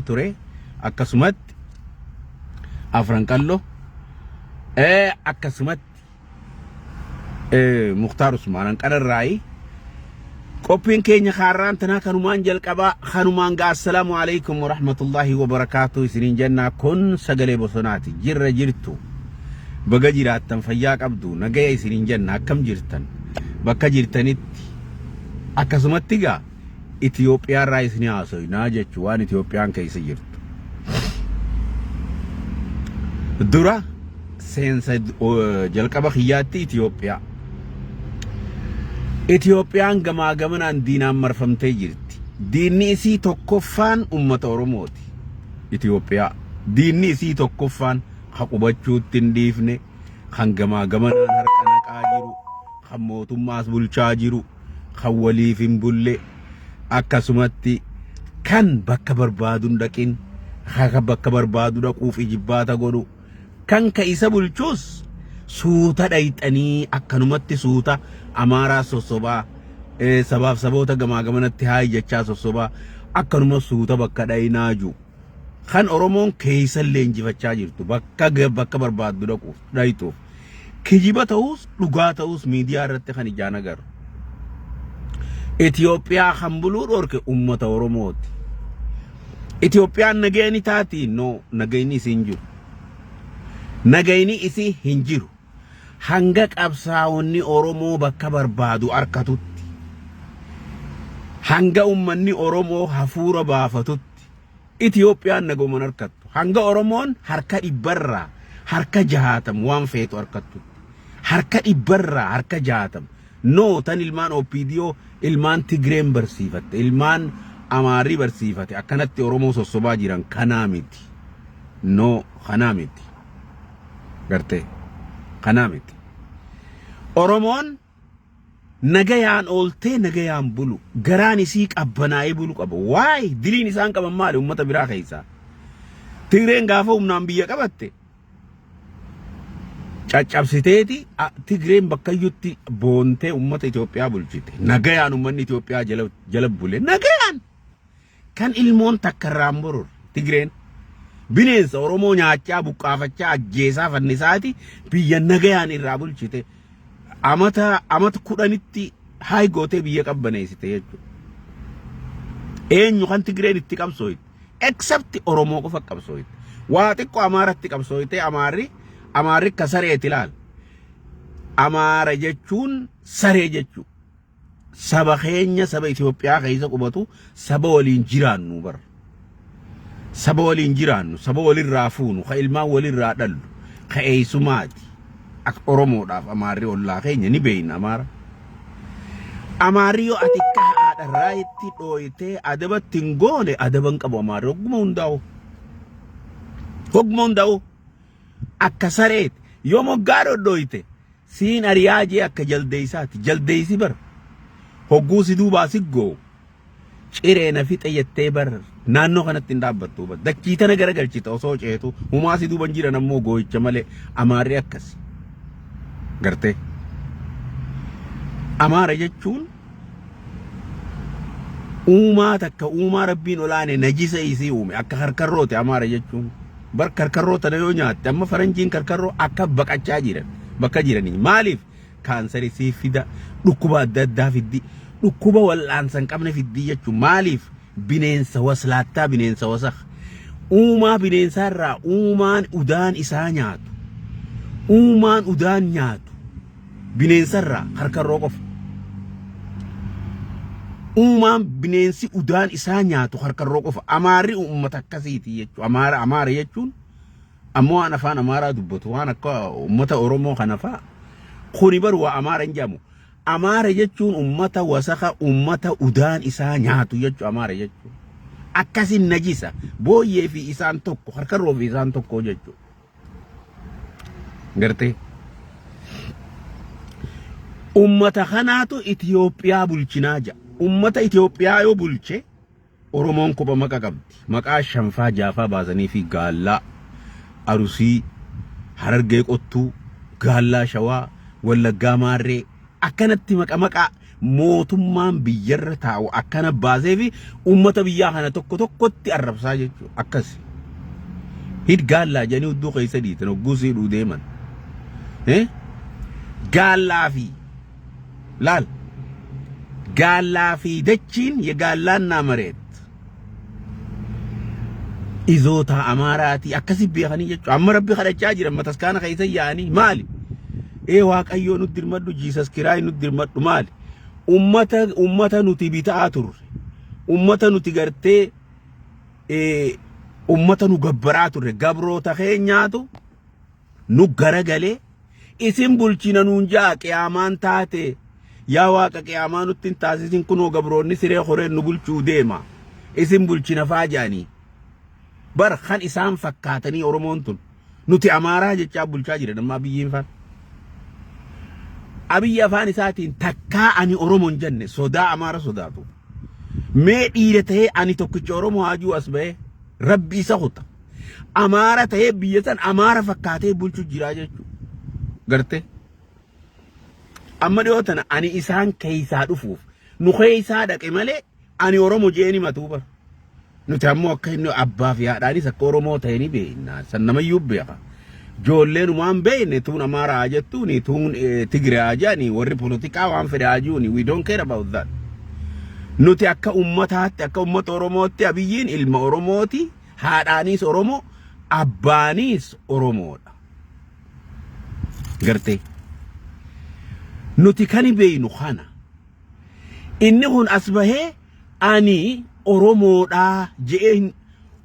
Ture akkasumatti Afran Qallo, akkasumatti Muktaar Usmaan Anqararraayi. Qophiin keenya kaarraan tanaa kanumaan jalqabaa kanumaan gaa. Assalaamu alaikum warahmatullaahi wabarakaatu isiniin jennaa. Kun Sagalee Bosonaati. Jirra, jirtu, baga jiraattan, fayyaa qabdu, nagaya isiniin jenna. Akkam jirtan bakka jirtanitti? Akkasumatti gaa Itoophiyaa irraa isin haasoynaa jechuu, waan Itoophiyaan keessa jirtu. Dura seensa jalqaba kiyyaatti Itoophiyaa. Itoophiyaan gamaa gamanaan diinaan marfamtee jirti. Diinni isii tokkoffaan uummata Oromooti. Itoophiyaa. Diinni isii tokkoffaan ka qubachuutti hin dhiifne, kan gamaa gamanaan harka naqaa jiru, kan mootummaas bulchaa jiru, kan waliif hin bulle, akkasumatti kan bakka barbaadu hin dhaqin, kan bakka barbaadu dhaquuf ijibbaata godhu, kan ka isa bulchus suuta dhayxanii akkanumatti suuta Amaaraa sossobaa, sabaaf saboota gamaa gamanatti haayi jechaa sossobaa, akkanuma suuta bakka dhayinaa jiru. Kan Oromoon keessa leenjifachaa jirtu bakka bakka barbaaddu dhaquuf dhayxuuf. Kijiba ta'us dhugaa ta'us miidiyaa irratti kan ijaan agarru. Itoophiyaa kan buluu dhorke uummata Oromooti. Itoophiyaan nagayni taati? No, nagayni isii hin jiru. Nagayni isii hin jiru. Hanga qabsaa'onni Oromoo bakka barbaadu arkatutti. Hanga uummanni Oromoo hafuura baafatutti Itoophiyaan nagooman harkattu. Hanga Oromoon harka 100rraa harka 60 waan feetu harkattutti. Harka 100rraa harka 60. No, tan ilmaan OPDO, ilmaan Tigreen barsiifatte, ilmaan Amaarii barsiifate, akkanatti Oromoo sossobaa jiran kanaa miti. No, kanaa miti. Gartee, kanaa miti. Oromoon nagayaan ooltee nagayaan bulu, garaan isii qabbanaa'ee bulu qaba. Waay diliin isaan qaban maali uummata biraa keessaa? Tigreen gaafa humnaan biyya qabatte caccabsiteeti. Tigreen bakkayyutti boontee uummata Itoophiyaa bulchite. Nagayaan uummanni Itoophiyaa jala jala bule. Nagayaan kan ilmoon takka irraa hin bororre Tigreen. Bineensa Oromoo nyaachaa, buqqaafachaa, ajjeesaa, fannisaati biyya nagayaan irraa bulchite. Amata 10tti haay gootee biyya qabbaneessite jechuudha. Eenyu kan Tigreen itti qabsooyte? Except Oromoo qofa qabsooyte. Waa xiqqoo Amaaratti qabsooyte. Amaarri akka sareeti ilaal. Amaara jechuun saree jechuudha. Saba keenya, saba Itoophiyaa keessa qubatu, saba waliin jiraannu bar. Saba waliin jiraannu, saba walirraa fuunu, ka ilmaan walirraa dhallu, ka eessumaati. Akka Oromoodhaaf Amaarri ollaa keenya ni beeyna Amaara. Amaarri yoo ati akka haadha itti dhooytee adabatti hin goone, adaba hin qabu Amaarri hogguma hundaa'u. Hogguma hundaa'u akka sareeti yoo moggaa dhodhooyte siin ariyaa jee akka jaldeeysaati. Jaldeeysi bar hogguu si duubaa si goo ciree na fixe jettee bar naannoo kanatti hin dhaabbattu bar. Dachii tana garagalchita osoo ceetu, humaa si duuban jiran ammoo gooyicha malee. Amaarri akkasi. Gartee. Amaara jechuun uumaa takka, uumaa Rabbiin olaane najisa isii uume, akka karkarrooti Amaara jechuun. Bar karkarroo tana yoo nyaatte, amma faranjiin karkarroo akka baqachaa jiran bakka jiranii. Maaliif? Kaansarii sii fida, dhukkuba adda addaa fiddi, dhukkuba wal'aansa hin qabne fiddi jechuun. Maaliif? Bineensa waslaattaa, bineensa wasakh. Uumaa bineensaa irraa uumaan udaan isaa nyaatu. Uumaan udaan nyaatu. Bineensarraa karkarroo qofa. Uumaan bineensi udaan isaa nyaatu karkarroo qofa. Amaarri uummata akkasiiti jechuudha. Amaara jechuun ammoo waan afaan Amaaraa dubbatu, waan akka uummata Oromoo kana fa'a. Kuni baru waa Amaara hin jedhamu. Amaara jechuun uummata wasaka, uummata udaan isaa nyaatu jechuudha Amaara jechuun. Akkasin najisa. Booyyee fi isaan tokko, karkarroo fi isaan tokko jechuudha. Gartee. Ummata kanaatu Itoophiyaa bulchinaa jedha. Ummata Itoophiyaa yoo bulche, Oromoon kopha maqa qabdi. Maqaa shanfaa jaafaa baasanii fi Gaallaa, Arusii, Harargee Qottuu, Gaallaa Shawaa, Wallaggaa Maarree akkanatti maqa maqaa Mootummaan biyyarra taa'u akkana baasee fi uummata biyyaa kana tokko tokkotti arrabsaa jechuudha. Akkas. Hid gaallaa jedhanii hudduu keessa dhiitan hogguu siidhuu deeman. Gaallaa fi laal gaallaa fi dachiin የጋላና መሬት izoota Amaaraati akkasi beekanii jechuudha. Amma Rabbi kadhachaa jiran mataskaana keessa yaa'anii maali? Ee, Waaqayyoo nutti dirmadhu, Jesus Christ nutti dirmadhu. Maali? Ummata nuti bitaa turre. Ummata nuti gartee ummata nu gabbaraa turre, gabroota keenyaatu nu garagalee isin bulchina nuun jaa. Qiyaamaan taate, yaa Waaqa, qiyaamaa nutti hin taasisin. Kunoo gabroonni siree horeen nu bulchuu deema, isin bulchina faa jaanii bar kan isaan fakkaatanii. Oromoon tun nuti Amaaraa jechaa bulchaa jiran. Ammaa biyyiin faan Abiyyi afaan isaatiin takkaa ani Oromoon jenne. Sodaa Amaara sodaatu. Mee dhiira ta'ee ani tokkicha Oromoo haajuu as ba'ee Rabbi isa kuta. Amaara ta'ee biyya san Amaara fakkaatee bulchuu jiraa jechuudha. Gartee? Amma dhiyoo tana ani isaan keessaa dhufuuf nu keessaa dhaqe malee ani Oromoo jeeni matuu bara. Nuti ammoo akka inni abbaa fi haadhaanis akka Oromoo ta'e ni beekna. San namayyuu beeka. Ijoolleen waan beekne tuun Amaaraa jettuuni, tuun Tigiraa jedhani, warri polotikaa waan fedhe haa jiruuni, we don't care about that. Nuti akka ummataatti, akka ummata Oromootti, Abiyyiin ilma Oromooti, haadhaanis Oromoo, abbaanis Oromoodha. Gartee? Nuti kan beeknu kana. Inni kun as bahee ani Oromoodhaa je'ee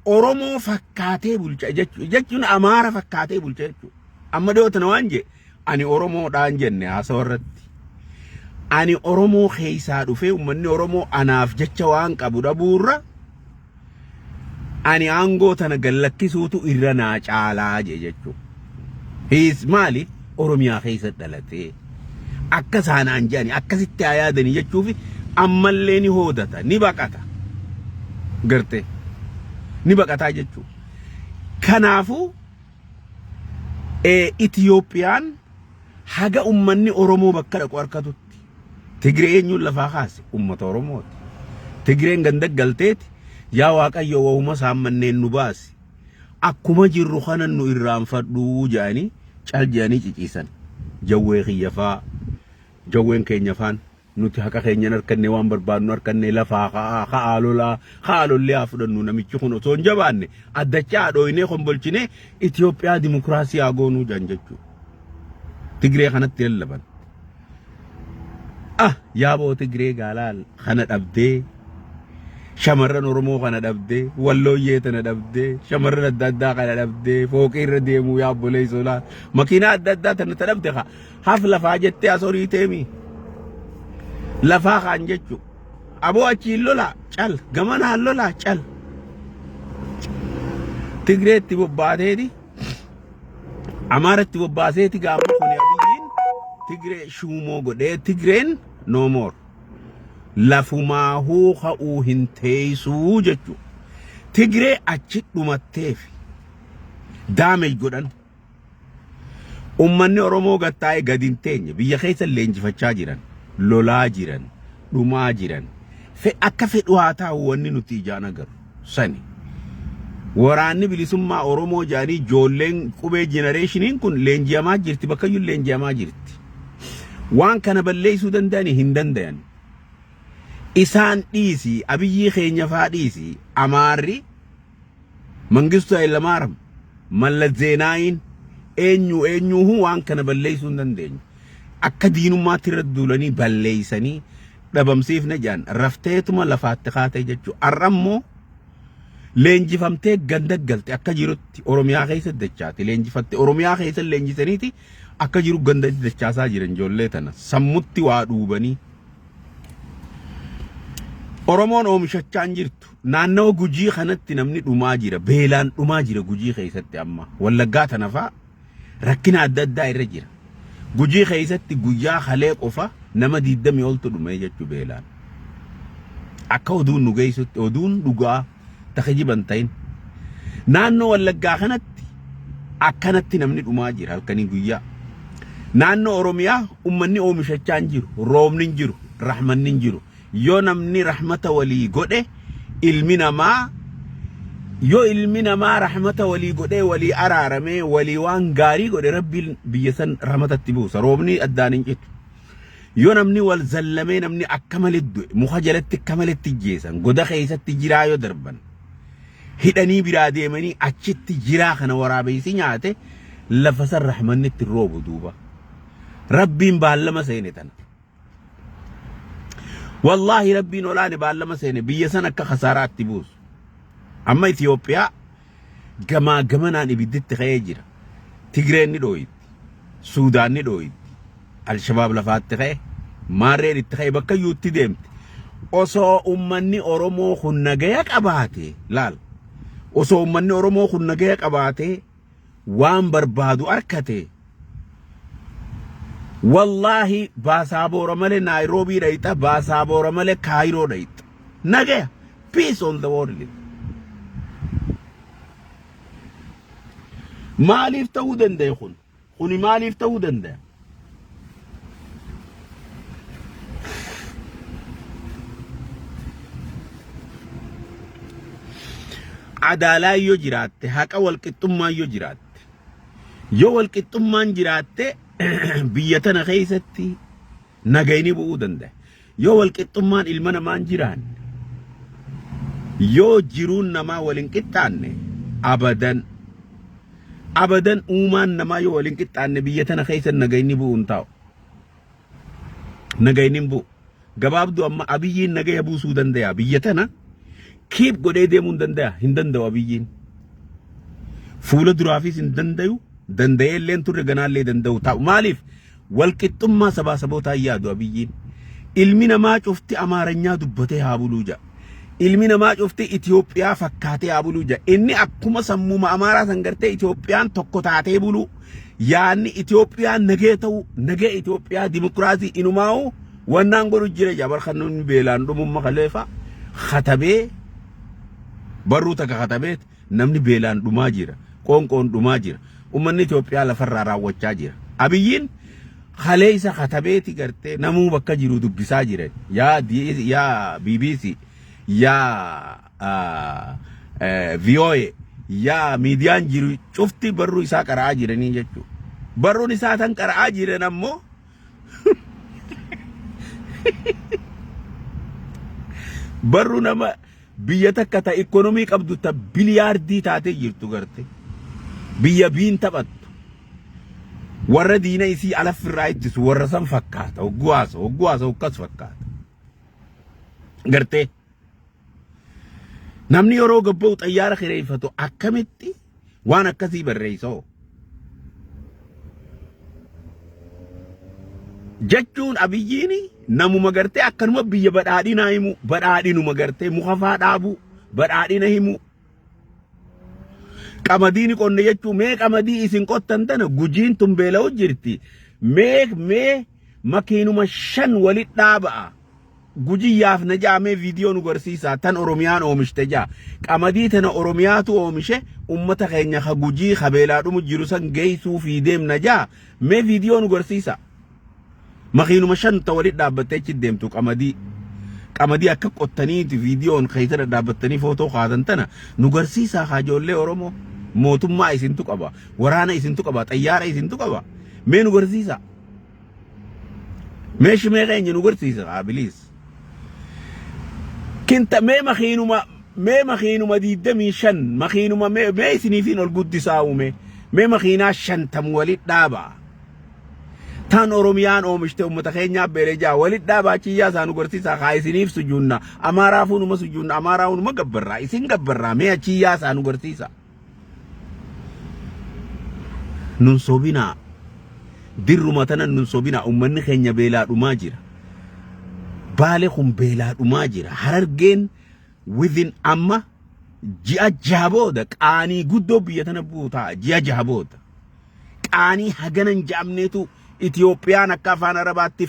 Oromoo fakkaatee bulcha jechuun Amaara fakkaatee bulcha jechuudha. Amma dhiyoo tana waan jee ani Oromoodhaan jenne haasawa irratti. Ani Oromoo keessaa dhufee uummanni Oromoo anaaf jecha waan qabu dhabuurra ani aangoo tana gallakkisuutu irra naa caalaa jee jechuudha. Hiis maali? Oromiyaa keessa dhalatee akka isaanaan jedhani akkasitti haa yaadanii jechuufi ammallee ni hoodata, ni baqata. Gartee ni baqataa jechuudha. Kanaafuu Itiyoophiyaan haga ummanni Oromoo bakka dhaqu harkatutti. Tigree eenyuun lafaa kaase? Ummata Oromooti. Tigreen ganda galteeti, yaa Waaqayyo, wahuma isaan manneen nu baasi. Akkuma jirru kanan nu irraanfadhuu jedhanii cal jedhanii ciciisan. Jawwee kiyya faa, jawween keenya faan, nuti haqa keenyan harkanne, waan barbaadnu harkanne, lafaa ka'aa ka'aa lolaa ka'aa lollee haa fudhannu. Namichi kun osoo hin jabaanne addachaa dhooynee kombolchinee Itoophiyaa dimokiraasii haa goonuu jedhan jechuudha. Tigree kanatti lallaban. Ah, yaaboo, Tigree gaalaal kana dhabdee, shamarran Oromoo kana dhabdee, wallooyyee tana dhabdee, shamarran adda addaa kana dhabdee, fooqii irra deemuu yaabbolee solaa makiinaa adda addaa tana ta dhabde haa haf lafaa jettee as horii teemi. Lafaa kaan jechuudha. Aboo, achiin lolaa cal, gamanaan lolaa cal. Tigreetti bobbaateeti, Amaaratti bobbaaseeti. Gaafa kuni Abiyyiin Tigree shuumoo godhee, Tigreen no more. Lafumaahuu ka'uu hin teessuu jechuudha. Tigree achi dhumatteef damage godhan. Uummanni Oromoo gattaa'ee gadi hin teenye. Biyya keessa leenjifachaa jiran, lolaa jiran, dhumaa jiran. Akka fedhu haa ta'u, wanni nuti ijaan agarru sani. Waraanni bilisummaa Oromoo jedhanii ijoolleen qubee generationiin kun leenji'amaa jirti, bakkayyuu leenji'amaa jirti. Waan kana balleessuu danda'ani hin danda'an. Isaan dhiisi, Abiyyii keenya faa dhiisi, Amaarri Mangistuu Hayilamaariyaam, Mallas Zeenaayiin, eenyu eenyuuhu waan kana balleessuu hin dandeenyu. Akka diinummaatti irra duulanii balleessanii dhabamsiifne jedhan, rafteetuma lafaatti kaatee jechuudha. Har'a immoo leenjifamtee ganda galte. Akka jirutti Oromiyaa keessa dachaate leenjifatte. Oromiyaa keessa leenjisaniiti akka jiru ganda dachaasaa jiran ijoollee tana sammutti waa dhuubanii. Oromoon oomishachaa hin jirtu. Naannawa Gujii kanatti namni dhumaa jira. Beelaan dhumaa jira Gujii keessatti amma. Wallaggaa tana fa'a rakkina adda addaa irra jira. Gujii keessatti guyyaa kalee qofa nama 20 oltu dhume jechuu beelaan. Akka oduun nu geessutti, oduun dhugaa takijiban ta'in. Naannoo Wallaggaa kanatti akkanatti namni dhumaa jira halkanii guyyaa. Naannoo Oromiyaa uummanni oomishachaa hin jiru. Roobni hin jiru. Rahmanni hin jiru. Yoo namni rahmata walii godhe, ilmi namaa, yoo ilmi namaa rahmata walii godhee, walii araaramee, walii waan gaarii godhe, Rabbiin biyya san rahmatatti buusa. Roobni addaan hin citu. Yoo namni wal zallamee, namni akka malee du'e, muka jalatti akka maletti jeesan, goda keessatti jiraa yoo darban, hidhanii biraa deemanii achitti jiraa kana waraabessi nyaate, lafa san rahmanni itti roobu duuba. Rabbiin baallama seene tana. Wallaahi, Rabbiin olaane baallama seene biyya san akka kasaaraatti buusu. Amma Itoophiyaa gamaa gamanaan ibidditti ka'ee jira. Tigreen ni dhooyitti. Suudaan ni dhooyitti. Alshabaab lafaatti ka'e. Maarreen itti ka'e, bakka iyyuutti deemte. Osoo ummanni Oromoo kun nagaya qabaate laal. Osoo ummanni Oromoo kun nagaya qabaate, waan barbaadu arkate, wallaahi baasaboora malee Naayiroobii dhayxa, baasaboora malee Kaayiroo dhayxa. Nagaya. Peace on the world. Maaliif ta'uu danda'e kun? Kuni maaliif ta'uu danda'a? Adaalaa yoo jiraatte, haqa walqixxummaa yoo jiraatte, yoo walqixxummaan jiraatte, biyya tana keessatti nagayni bu'uu danda'a. Yoo walqixxummaan ilma namaan jiraanne, yoo jiruun namaa wal hin qixxaanne, abadan abadan uumaan namaa yoo wal hin qixxaanne, biyya tana keessa nagayni bu'uu hin taa'u. Nagayni hin bu'u. Gabaabduu, amma Abiyyiin nagaya buusuu danda'a. Biyya tana keep godhee deemuu hin danda'a. Hin danda'u Abiyyiin. Fuula duraafis hin danda'u. Danda'ee illee turre, ganaallee danda'u taa'u. Maaliif? Walqixxummaa sabaa sabootaa yaadu Abiyyiin. Ilmi namaa cufti Amaaranyaa dubbatee haa buluu ja'a. Ilmi namaa cufti Itoophiyaa fakkaatee haa buluu ja'a. Inni akkuma sammuma Amaaraa san gartee Itoophiyaan tokko taatee buluu. Yaanni Itoophiyaan nagee ta'u, nagee Itoophiyaa, dimokiraasii inumaa'u wannaan godhu jira jaa. Barkan namni beelaan dhumumma kaleefa katabee, barruu takka katabee, namni beelaan dhumaa jira. Qoonqoon dhumaa jira. Uummanni Itoophiyaa lafarraa raawwachaa jira. Abiyyiin kalee isa katabeeti gartee namuu bakka jiru dubbisaa jiran. Yaa BBC, yaa VOA, yaa miidiyaan jiru cufti barruu isaa qara'aa jiranii jechuudha. Barruun isaa tan qara'aa jiran ammoo barruu nama biyya takka ta ikoonomii qabdu, ta biliyaardii taatee jirtu garte. Biyya biin taphattu. Warra diina isii alaffirraa ittisu warra san fakkaata. Hogguu haasa, hogguu haasa akkas fakkaata. Gartee. Namni yeroo gabba'u xayyaara kireeffatu akkamitti waan akkasii barreessoo? Jechuun Abiyyiin namuma gartee akkanuma biyya badhaadhinaa himu, badhaadhinuma gartee muka faa dhaabuu, badhaadhina himu. Qamadiin qonne jechuun, mee qamadii isin qottan tana, Gujiin tun beela'u jirti. Mee makiinuma 5 walit dhaaba'a. Gujii yaafna jaa, mee viidiyoo nu garsiisaa tan Oromiyaan oomishte jaa. Qamadii tana Oromiyaatu oomishe, ummata keenya ka Gujii ka beelaa dhumu jiru san geessuu fi deemna jaa, mee viidiyoo nu garsiisaa. Makiinuma 5 ta walit dhaabbattee achi deemtu, qamadii. Qamadii akka qottaniiti viidiyoon keessa dhadhaabbattanii footoo kaatan tana nu garsiisaa haa ijoollee Oromoo. Mootummaa isintu qaba. Waraana isintu qaba. Xayyaara isintu qaba. Mee nu garsiisaa. Mee shimee keenya nu garsiisa haa, please. Kinta mee makiinuma 25, makiinuma mee isiniifiin ol guddisaa uume, mee makiinaa 50 walit dhaabaa. Tan Oromiyaan oomishte uummata keenyaa beelee jaa walit dhaabaa, achiyyaa isaa nu garsiisaa haa. Isiniif sujuunna, Amaaraafuu numa sujuunna, Amaaraa numa gabbarraa, isin gabbarraa, mee achiyyaa isaa nu garsiisa. Nun sobinaa. Dirruma tana nun sobinaa, uummanni keenya beelaa dhumaa jira. Baale kun beelaa dhumaa jira. Harargeen within amma ji'a 6 booda qaanii guddoo biyya tana buutaa, ji'a 6 booda. Qaanii haganan ja'amneetu Itiyoophiyaan akka afaan Arabaatti